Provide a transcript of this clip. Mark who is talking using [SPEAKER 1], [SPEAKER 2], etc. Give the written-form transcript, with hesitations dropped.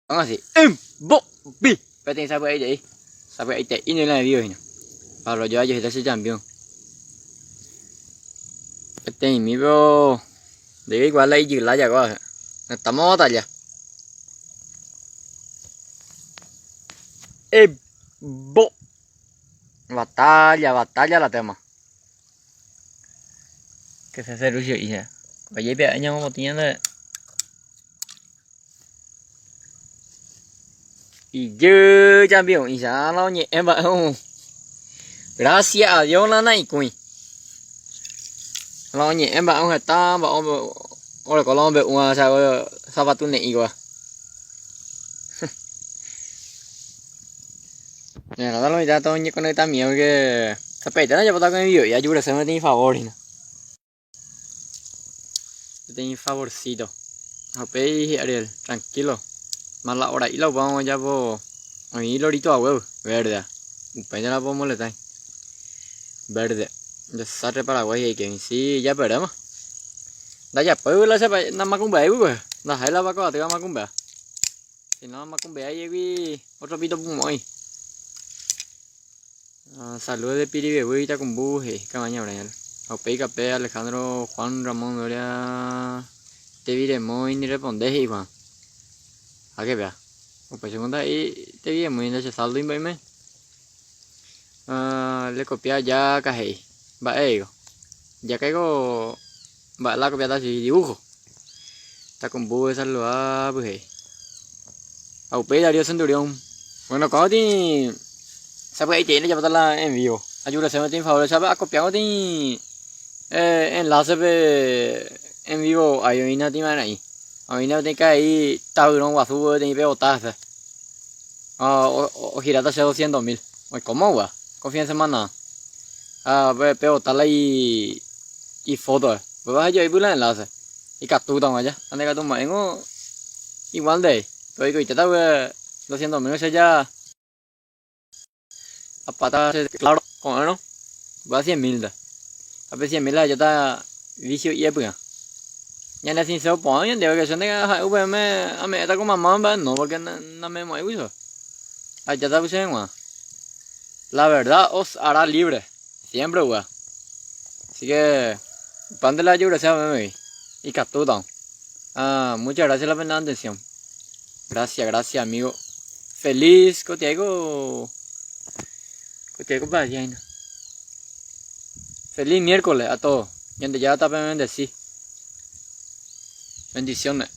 [SPEAKER 1] Así. Mbopi. Peteĩ sapy'aite'i. Sapy'aite'i ne la vío hína. Arroyo ajoheta che champion. Peteĩmi pero de igual la ijyla jagua. Estamos batalla. Bo. Batalla, batalla la tema. Que se hace Lucio hija. Vaya y peaña como tiene. Ijy champion isã la oñe'ẽ mba'e oho. Gracias a Dios la naikũi. La oñe'ẽ mba'e heta mba'e oreko la omombe'úva sapatu ne'ĩ kóva. Ñanerata lo mitã toñeconectamie porque sapeite najapóta ko envío ajurese peteĩ favor hína. Peteĩ favorcito. Ha upéi hi'ariel, tranquilo. Más la hora'i la upéva ojapo oĩ lorito haguégui, verde. Upéinte la pomoletái. Verde. Desastre Paraguay he'i Kevin. Sí, japeréma. Ndajapóigui la che namakumbeáigui pues. Ndaha'éi la vako atýva amakumbea. Si no amakumbeáigui otro pito pumo'ãi. Saludos de Piribebuy, Itacumbú, he'i Cabaña Brian. Ha upéi kape Alejandro Juan Ramón Doria Teviremói ni responde he'i Juan. Ha que vea. Upe segunda he'i Teviremói nda che saldo imbaime. Ah, le copia ya ka he'i. Mba'e digo. Ya caigo mba'e la copiata si dibujo. Tacumbú saluda pues he'i. Ha upéi Darío Centurión. Bueno, ko'ág̃a oĩ sapy'aite'i ndajapóta la en vivo. Ajurase peteĩ favor chápe acopiávo peteĩ enlace pe en vivo ahí oĩna tĩva'erã'i. Oĩna peteĩ karai tavyrõ guasu peteĩ pe bota hese. Ha ogiráta che doscientos mil. Oikóma ko fin de semana. Ha pe bota la ifoto. Upéva he'i la enlace. Ikatútama ja. Ha ndekatu mba'éngo igual ndéi. Pero oikoitéta upe doscientos mil che ja apáta che claro ko'ẽrõ upéva cien mil-nte. Ha pe cien mil ahejáta vicio ijepy'ã. Ñane sincero porã ñandéve que che ha'e upéme ame'ẽta ko mamá mba'e no porque name'ẽmo'ãigui chupe. Ahejáta chéve g̃uarã. La verdad os hará libre. Siempre upéva. Así que upévante la ajerureséva peẽme ikatúta. Ah, muchas gracias la pena atención. Gracias, gracias amigo. Feliz kotiáiko kotiáiko mba'e Feliz miércoles a todos. Ñandejára tapemendeci. Bendiciones.